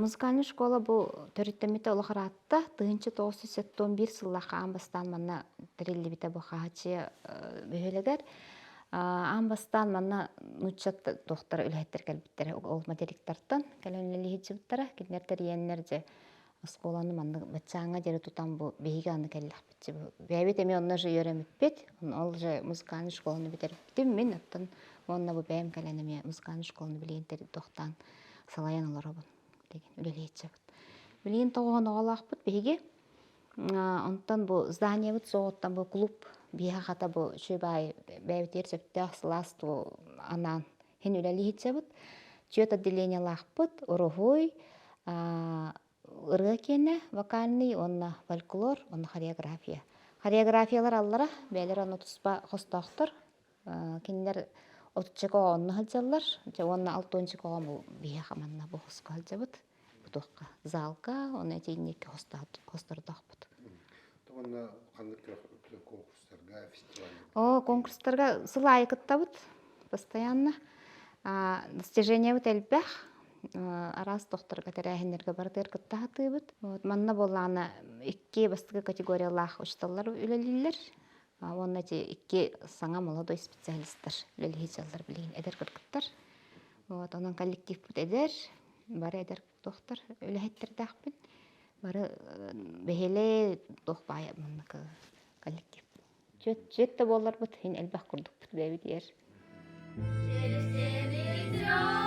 Музыкальная школа бу төрүттэммитэ олох ыраатта. 1971 сыллаахха аан бастаан манна тэриллибитэ бу Хаһаччыйа бөһүөлэгэр. Аан бастаан манна нуучча туохтара үлэһиттэр кэлбиттэрэ ол материктартан кэлэн үлэлии сылдьыбыттара. Кинилэр тэрийэннэр дьэ оскуоланы маннык баччааҥҥа диэри тутан бу биһиги аны кэллэхпит бэйэбит эмиэ онно же үөрэммиппит ол же музыкальный школаны бүтэрбитим мин оттон уонна бу бэйэм кэлэн эмиэ музыкальный школаны билигин тохтоон салайан олоробун билигин үлэлиэччэбит билигин тоҕоһон оҕолоохпут биһиги онтон бу зданиебыт суоҕуттан бу клуб биһиэхэ хата бу үчүгэй баай бэйэбитигэр сөптөөх сылаас анаан Һин үлэлиһитсэбит. Түөрт отделениелаахпыт, уруһуй, ырыа киэнэ, вокальный уонна фольклор, уонна хореография. Хореографиялар аллара, бэйэлэр онно туспа хостоохтор. Кинилэр отучча оҕо онно сылдьаллар, уонна алтуонча оҕо бу биһиэхэ манна бу хоско сылдьабыт. Бутуохха залга, уонна итинник хостордоохпут. Уонна ханнык конкурстарга, фестивальдарга? О, конкурстарга сыл аайы кыттабыт постоянно. Достижениябыт элбэх. Араас тохторго тэрээһиннэргэ барытыгар кытта сатыыбыт. Вот манна буоллаҕына икки бастакы категориялаах учууталлар үлэлииллэр. Уонна эти икки саҥа молодой специалистар үлэлии сылдьаллар билигин эдэр кыргыттар. Вот онон коллективпыт эдэр, бары эдэр туохтар үлэһиттэрдээхпин. Бары бэһиэлэй туох баайа маннык коллектив. Чүөт, чүөт да буолларбыт, һин элбэх курдукпут бэйэбит иэр. Через